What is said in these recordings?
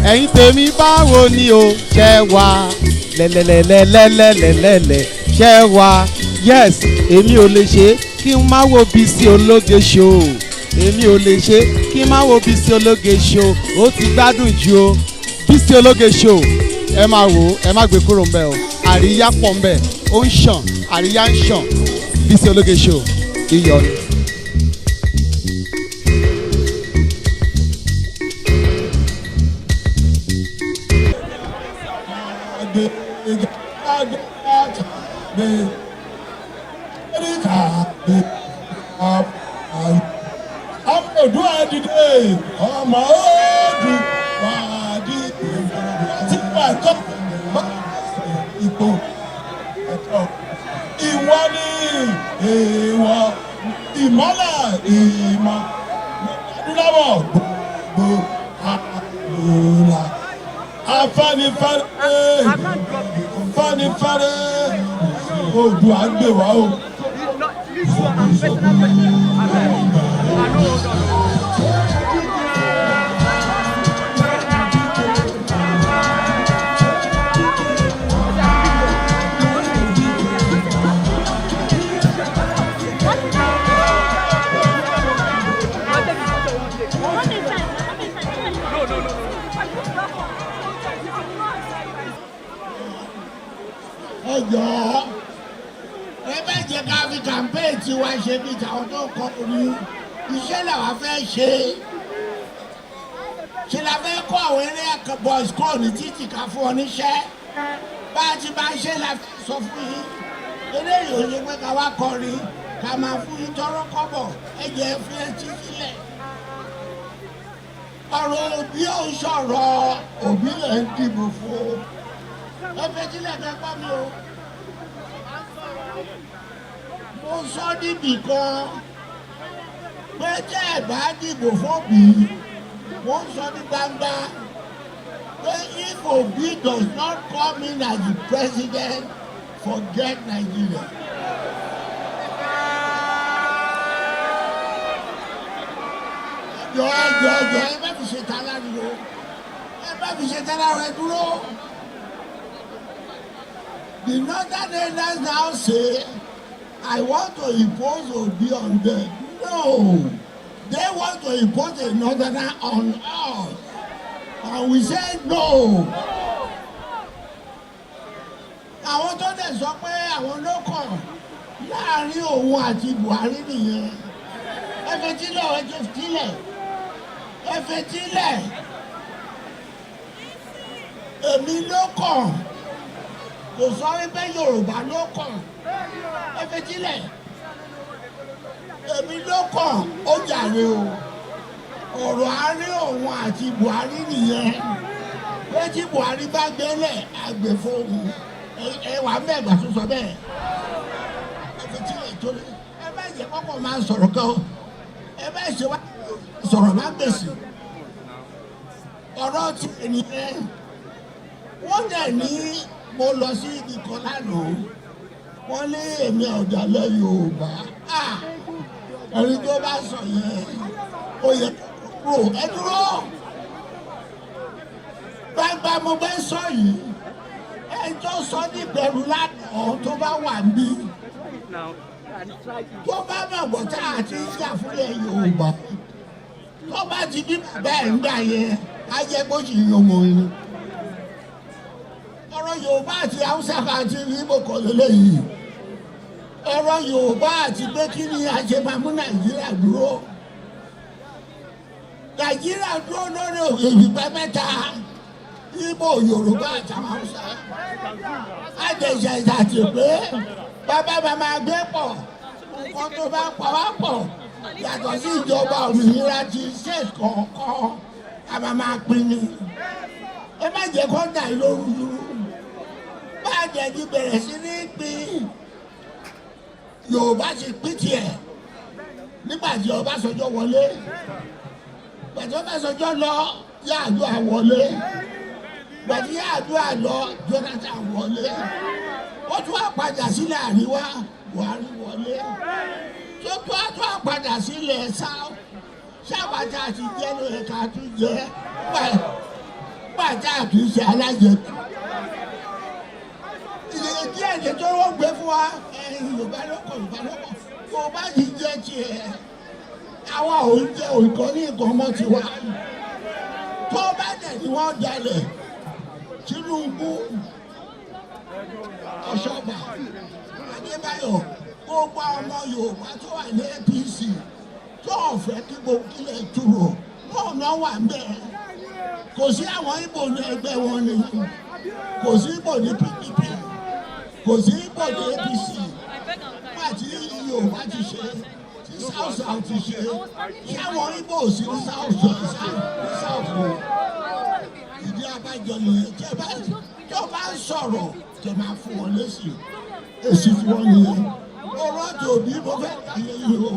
Ẹ̀yin tèmi, báwo ni o ṣe wà? Lẹ́lẹ́lẹ́lẹ́lẹ́lẹ́lẹ́ ṣe wà? Yes, èmi ò lè ṣe kí n má wo Bísí Ológe Show. Èmi ò lè ṣe kí n má wo Bísí Ológe Show. Ó ti gbádùn ju o. Bísí Ológe Show, ẹ máa wò ó, ẹ má gbé kúrò ńbẹ̀ o. Àríyá pọ̀ ńbẹ̀, ó ń ṣàn, àríyá ń ṣàn. Bísí Ológe Show, iyọ̀ ni. Ọmọ Oòduà dìde, ọmọ Oòduà dìde, tí wà tó ipò ẹ̀tọ́. Ìwọ ni ìwọ ìmọ́lẹ̀ ìmọ̀ adúláwọ̀ gbogbo àdúrà. Afẹ́nifẹ́re, Afẹ́nifẹ́re, Oòduà gbè wá o. This one, I'm personal question. Abeg. I no hold on. No, no, no, no. Ẹ jọ̀ọ́, ẹ bá jẹ́ ká fi campaign tiwa ṣe bí tàwọn tó kọ́ ní iṣẹ́ làwa fẹ́ ṣe. Ṣe la fẹ́ kọ́ àwọn area boys kọ́ ní títì ká fún ọ níṣẹ́. Bá a ti máa ṣe la fẹ́ sọ fún yín. Eléyìí ò ṣe pé ká wá kọrin ká máa fún yín tọrọ kọ́bọ̀. Ẹ jẹ́ fi etí sílẹ̀. Ọ̀rọ̀ òbí ò ń sọ̀rọ̀ òbí lẹ̀ ń dìbò fún o. Ẹ fetílẹ̀ kẹ́ gbọ́ mi o. Mo sọ níbì kan pé tẹ́ ẹ bá dìbò fóbi, mo ń sọ ní gbangba pé if Obi does not come in as the president, forget Nigeria. Ẹjọ, ẹjọ, ẹjọ, ẹ bá fi ṣe ta láriwo, ẹ bá fi ṣe ta láriwo, ẹ dúró. The northern elders now say I want to impose Obi on them. No, they want to impose a northerner on us, and we say no. Àwọn tó dẹ̀ sọ pé àwọn ló kàn láàrin òun àti Buhari nìyẹn. Ẹ fetílẹ̀, ẹ fetílẹ̀, ẹ fetílẹ̀. Èmi ló kàn kò sọ wípé Yorùbá ló kàn. Ẹ fetílẹ̀, èmi ló kàn ó jàre o. Ọ̀rọ̀ àárín òun àti Buhari nìyẹn, pé tí Buhari bá gbélé àgbẹ̀fọ́hùn ẹ wà mẹ́gbà tó sọ bẹ́ẹ̀. Ẹ fetílẹ̀ tó lé, ẹ má jẹ́ kọ́kọ́ máa sọ̀rọ̀ kan o. Ẹ má ṣe wá sọ̀rọ̀ má gbèsè. Ọ̀rọ̀ tí ènìyàn wọ́n dẹ̀ ní, mo lọ sí ibi kan lánàá, wọ́n lé èmi ọ̀dàlẹ̀ Yorùbá. Ẹni tó bá sọ yẹn, ó yẹ kúrò. Ẹ dúró, gbangba mo bẹ́ sọ yìí. Ẹ tó sọ ní bẹ̀rù lánàá, tó bá wà níbí, tó bá mọ̀ gbọ́ tá a ti ń jà fúnlẹ̀ Yorùbá, tó bá ti bí bàbá ẹ̀ ń gbà yẹn, á jẹ́ bó sì yan ọmọ yẹn. Ọ̀rọ̀ Yorùbá àti Haúsá àti Ìgbò kọ́ lélẹ́yìí. Ọ̀rọ̀ Yorùbá àti pé kí ni a ṣe máa mú Nàìjíríà dúró. Nàìjíríà dúró lórí ìgbà mẹ́ta: Ìgbò, Yorùbá àtàwọn Haúsá. Àjẹsẹ̀ àti pé bàbá máa gbé pọ̀, nǹkan tó bá pa wá pọ̀ yàtọ̀ sí ìjọba òmìnira ti state kọ̀ọ̀kan, a máa pín ni. Ẹ má jẹ́ kó dà yín lóru dúró. Bá a jẹ́ ti bẹ̀rẹ̀ sí ní pín, Yorùbá ti pín tiẹ̀ nígbà tí Ọbásanjọ́ wọlé. Gbàtí Ọbásanjọ́ lọ, Yar'Adua wọlé. Gbàtí Yar'Adua lọ, Jonathan wọlé. Ó tún wá padà sílẹ̀ àríwá, Buhari wọlé. Tó tún wá padà sílẹ̀ south, sábàtà àti jẹ́ ló yẹ ká tún jẹ́. Nígbà tá a kì í ṣe alájẹkù, iye díẹ̀ ní tó wọ́n gbé fún wa. Yorùbá lọ́kọ̀, Yorùbá lọ́kọ̀, Yorùbá yìí jẹ́ tiẹ̀. Àwa ò ń jẹ òǹkọ́ ní nǹkan mọ́ tiwa. Tó bá dẹ̀ ni wọ́n dalẹ̀, Tinubu, Ọ̀ṣọ́bà, Adébáyọ̀, gbogbo ọmọ Yorùbá tó wà ní APC tó ọ̀fẹ́ kí gbogbo kílẹ̀ túrò wọn náà wà ń bẹ̀. Kò sí àwọn Ìgbò ní ẹgbẹ́ wọn ni, kò sí Ìgbò ní PDP, kò sí Ìgbò ní APC. Nígbà tí Yorùbá ti ṣe, tí South South ti ṣe, kí àwọn Ìgbò sí ní South ní South o. Ìdí abájọ nìyẹn. Tí ẹ bá tó bá ń sọ̀rọ̀, tẹ máa fún wọn lésì. Èsì tí wọ́n nìyẹn. Ọ̀rọ̀ tòbí mo fẹ́ kàyé yìí o.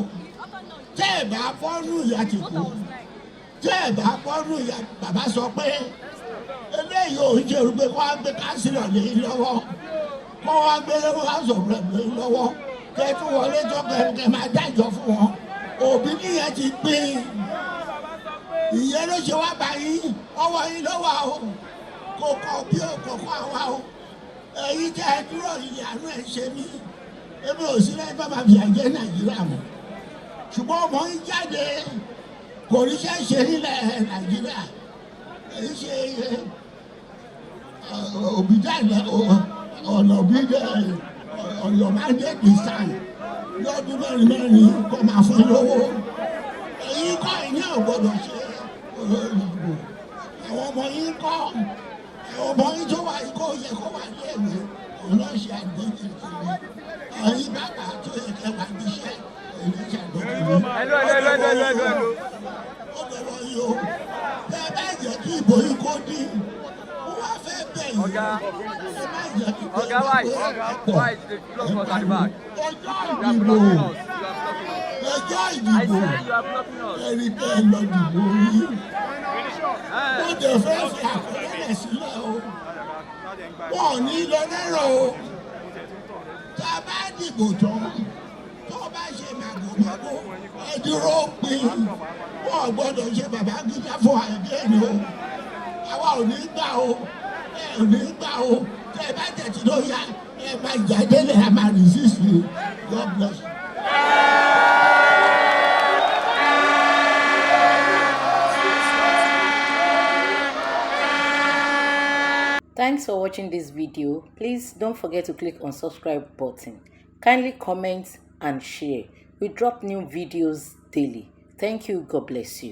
Tẹ́ ẹ̀ bá bọ́nú ìyá ti kú, tẹ́ ẹ̀ bá bọ́nú ìyá, bàbá sọ pé eléyìí ò ń ṣe pé kó wá gbé councillor lé lọ́wọ́, kó wá gbé house of rep lé lọ́wọ́, kẹ́ tún wọlé tó kẹ́ máa dájọ́ fún wọn. Òbí nìyẹn ti pín. Ìyẹn ló ṣe wá báyìí. Ọwọ́ yín ló wà o. Kò kọ̀ bí o kò kọ́ àwa o. Ẹ̀yin tẹ́ ẹ dúró yìí, àánú ẹ̀ ṣe mí. Èmi ò sí lẹ́yìn bàbá fìyà jẹ Nàìjíríà mọ́, ṣùgbọ́n ọmọ yín jáde, kò ríṣẹ́ ṣe nílẹ̀ Nàìjíríà. Èyí ṣe òbí jáde ọ̀nà òbí ọ̀nà mandate design lọ́dún mẹ́rin mẹ́rin kó máa fún lówó. Èyí kọ́ ìyẹn ò gbọ́dọ̀ ṣe ìdìbò. Àwọn ọmọ yín kọ́, àwọn ọmọ yín tó wà kó yẹ kó wà ní ẹ̀mí òun náà ṣe àgbẹ̀jì kiri. Ẹ̀yin bàbá tó yẹ kẹ́ wà níṣẹ́, èyí ṣe àgbẹ̀jì. Hello, hello, hello, hello, hello, hello. Ó dọ̀wọ́ yìí o. Bẹ́ẹ̀ bá jẹ́ kí ìbò yìí kó dín, wọ́n wá fẹ́ bẹ̀ yìí. Ọ̀gá. Ẹ má jẹ́ kí Oga, why? Why they block us at the back? Ọjọ́ You are ìdìbò, blocking us. You are blocking us. ọjọ́ I ìdìbò, said you are blocking us. ẹni tẹ́ ẹ lọ dìbò yìí. Eh. Wọ́n dẹ̀ fẹ́ fi àkọọ́lẹ̀ sílẹ̀ o. Wọn ò ní lọ lẹ́rọ̀ o. Tá a bá dìbò tán, tó bá ṣe màgòmágó, ẹ dúró pin. Wọn ò gbọ́dọ̀ ṣe Babangida fún àìgẹ́ni o. Àwa ò ní gbà o. Ẹ ò ní gbà o. Tẹ́ ẹ bá tẹ̀sí ló yá, ẹ máa jáde lẹ̀, ẹ máa resist you. God bless you. Thanks for watching this video. Please don't forget to click on subscribe button. Kindly comment and share. We drop new videos daily. Thank you. God bless you.